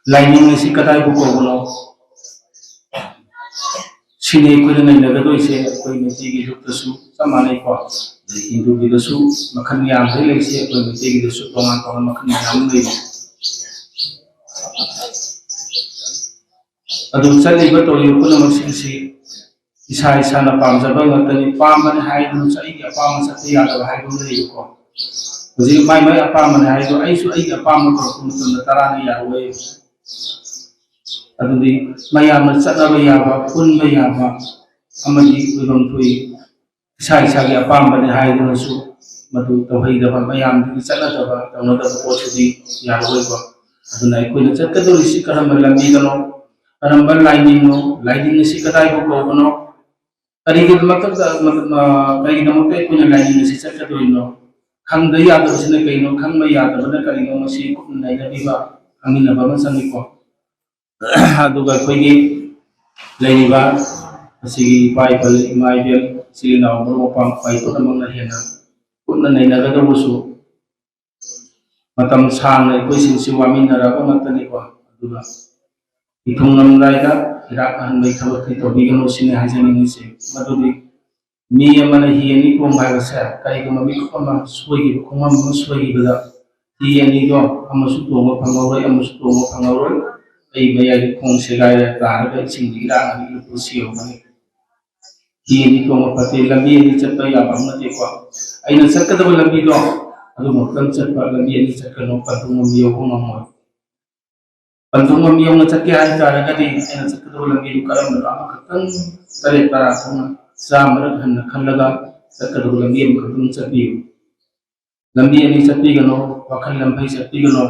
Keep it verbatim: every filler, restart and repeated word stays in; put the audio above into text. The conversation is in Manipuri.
ꯂꯥꯏꯅꯤꯡ ꯑꯁꯤ ꯀꯗꯥꯏꯕꯨ ꯀꯧꯕꯅꯣ? ꯁꯤꯅꯤ ꯑꯩꯈꯣꯏꯅ ꯅꯩꯅꯒꯗꯣꯏꯁꯦ꯫ ꯑꯩꯈꯣꯏ ꯃꯩꯇꯩꯒꯤ ꯂꯨꯞꯇꯁꯨ ꯆꯞ ꯃꯥꯟꯅꯩꯀꯣ, ꯑꯗꯩ ꯍꯤꯟꯗꯨꯒꯤꯗꯁꯨ ꯃꯈꯜ ꯃꯌꯥꯝꯗꯩ ꯂꯩꯁꯦ꯫ ꯑꯩꯈꯣꯏ ꯃꯩꯇꯩꯒꯤꯗꯁꯨ ꯇꯣꯉꯥꯟ ꯇꯣꯉꯥꯟꯕ ꯃꯈꯜ ꯃꯌꯥꯝ ꯑꯃ ꯂꯩ꯫ ꯑꯗꯨ ꯆꯠꯂꯤꯕ ꯇꯧꯔꯤꯕ ꯄꯨꯝꯅꯃꯛꯁꯤꯡꯁꯤ ꯏꯁꯥ ꯏꯁꯥꯅ ꯄꯥꯝꯖꯕ ꯉꯥꯛꯇꯅꯤ꯫ ꯄꯥꯝꯕꯅꯤ ꯍꯥꯏꯗꯨꯅ ꯑꯩꯒꯤ ꯑꯄꯥꯝꯕ ꯆꯠꯄ ꯌꯥꯗꯕ ꯍꯥꯏꯕ ꯑꯃ ꯂꯩꯌꯦꯀꯣ꯫ ꯍꯧꯖꯤꯛ ꯃꯥꯏ ꯃꯥꯏ ꯑꯄꯥꯝꯕꯅꯤ ꯍꯥꯏꯗꯣ, ꯑꯩꯁꯨ ꯑꯩꯒꯤ ꯑꯄꯥꯝꯕ ꯇꯧꯔꯛꯄ ꯃꯇꯝꯗ ꯇꯔꯥꯅ ꯌꯥꯔꯣꯏ꯫ ꯑꯗꯨꯗꯤ ꯃꯌꯥꯝꯅ ꯆꯠꯅꯕ ꯌꯥꯕ, ꯄꯨꯟꯕ ꯌꯥꯕ ꯑꯃꯗꯤ ꯑꯣꯏꯐꯝ ꯊꯣꯛꯏ꯫ ꯏꯁꯥ ꯏꯁꯥꯒꯤ ꯑꯄꯥꯝꯕꯅꯤ ꯍꯥꯏꯗꯨꯅꯁꯨ ꯃꯗꯨ ꯇꯧꯍꯩꯗꯕ, ꯃꯌꯥꯝꯗꯨꯒꯤ ꯆꯠꯅꯗꯕ, ꯇꯧꯅꯗꯕ ꯄꯣꯠꯁꯤꯗꯤ ꯌꯥꯔꯣꯏꯕ꯫ ꯑꯗꯨꯅ ꯑꯩꯈꯣꯏꯅ ꯆꯠꯀꯗꯧꯔꯤꯁꯤ ꯀꯔꯝꯕ ꯂꯝꯕꯤꯗꯅꯣ, ꯀꯔꯝꯕ ꯂꯥꯏꯅꯤꯡꯅꯣ, ꯂꯥꯏꯅꯤꯡ ꯑꯁꯤ ꯀꯗꯥꯏꯕꯨ ꯀꯧꯕꯅꯣ, ꯀꯔꯤꯒꯤꯗꯃꯛꯇ, ꯀꯔꯤꯒꯤꯗꯃꯛꯇ ꯑꯩꯈꯣꯏꯅ ꯂꯥꯏꯅꯤꯡ ꯑꯁꯤ ꯆꯠꯀꯗꯣꯏꯅꯣ, ꯈꯪꯗ ꯌꯥꯗꯕꯁꯤꯅ ꯀꯩꯅꯣ, ꯈꯪꯕ ꯌꯥꯗꯕꯅ ꯀꯔꯤꯅꯣ, ꯃꯁꯤ ꯀꯨꯞꯅ ꯅꯩꯅꯕꯤꯕ, ꯈꯪꯃꯤꯟꯅꯕ ꯑꯃ ꯆꯪꯉꯤꯀꯣ꯫ ꯑꯗꯨꯒ ꯑꯩꯈꯣꯏꯒꯤ ꯂꯩꯔꯤꯕ ꯑꯁꯤꯒꯤ ꯏꯄꯥ ꯏꯄꯜ, ꯏꯃꯥ ꯏꯕꯦꯜ, ꯏꯆꯤꯜ ꯏꯅꯥꯎ, ꯃꯔꯨꯞ ꯃꯄꯥꯡ ꯈ꯭ꯋꯥꯏ ꯄꯨꯝꯅꯃꯛꯅ ꯍꯦꯟꯅ ꯀꯨꯞꯅ ꯅꯩꯅꯒꯗꯧꯕꯁꯨ, ꯃꯇꯝ ꯁꯥꯡꯅ ꯑꯩꯈꯣꯏꯁꯤꯡꯁꯤ ꯋꯥꯃꯤꯟꯅꯔꯕ ꯉꯥꯛꯇꯅꯤꯀꯣ꯫ ꯑꯗꯨꯒ ꯏꯊꯨꯡꯂꯝꯗꯥꯏꯗ ꯏꯔꯥꯛꯅꯍꯟꯕꯒꯤ ꯊꯕꯛꯇꯤ ꯇꯧꯕꯤꯒꯅꯨ ꯁꯤꯅꯤ ꯍꯥꯏꯖꯅꯤꯡꯉꯤꯁꯦ꯫ ꯃꯗꯨꯗꯤ ꯃꯤ ꯑꯃꯅ ꯍꯤ ꯑꯅꯤ ꯇꯣꯡꯕ ꯍꯥꯏꯕꯁꯦ, ꯀꯔꯤꯒꯨꯝꯕ ꯃꯤꯀꯨꯞ ꯑꯃ ꯁꯣꯏꯈꯤꯕ, ꯈꯣꯡꯐꯝ ꯑꯃ ꯁꯣꯏꯈꯤꯕꯗ ꯍꯤ ꯑꯅꯤꯗꯣ ꯑꯃꯁꯨ ꯇꯣꯡꯕ ꯐꯪꯍꯧꯔꯣꯏ, ꯑꯃꯁꯨ ꯇꯣꯡꯕ ꯐꯪꯍꯧꯔꯣꯏ꯫ ꯑꯩ ꯃꯌꯥꯏꯗ ꯈꯣꯡ ꯁꯦꯒꯥꯏꯔ ꯇꯥꯔꯒ ꯏꯁꯤꯡꯗ ꯏꯔꯥꯛꯅ ꯂꯨꯞꯄ ꯁꯤꯍꯧꯒꯅꯤ꯫ ꯍꯤ ꯑꯅꯤ ꯇꯣꯡꯕ ꯐꯠꯇꯦ, ꯂꯝꯕꯤ ꯑꯅꯤ ꯆꯠꯄ ꯌꯥꯕ ꯅꯠꯇꯦꯀꯣ꯫ ꯑꯩꯅ ꯆꯠꯀꯗꯕ ꯂꯝꯕꯤꯗꯣ ꯑꯗꯨꯃꯛꯇꯪ ꯆꯠꯄ, ꯂꯝꯕꯤ ꯑꯅꯤ ꯆꯠꯀꯅꯨ, ꯄꯟꯊꯨꯡ ꯑꯃ ꯌꯧꯕ ꯉꯝꯃꯣꯏ꯫ ꯄꯟꯊꯨꯡ ꯑꯃ ꯌꯧꯅ ꯆꯠꯀꯦ ꯍꯥꯏ ꯇꯥꯔꯒꯗꯤ ꯑꯩꯅ ꯆꯠꯀꯗꯕ ꯂꯝꯕꯤꯗꯨ ꯀꯔꯝꯕꯅꯣ ꯑꯃꯈꯛꯇꯪ ꯇꯔꯦꯠ ꯇꯔꯥ ꯊꯣꯛꯅ ꯆꯥꯝꯃꯔꯛ ꯍꯟꯅ ꯈꯜꯂꯒ ꯆꯠꯀꯗꯕ ꯂꯝꯕꯤ ꯑꯃꯈꯛꯇꯪ ꯆꯠꯄꯤꯌꯨ꯫ ꯂꯝꯕꯤ ꯑꯅꯤ ꯆꯠꯄꯤꯒꯅꯨ, ꯋꯥꯈꯜ ꯂꯝꯐꯩ ꯆꯠꯄꯤꯒꯅꯨ꯫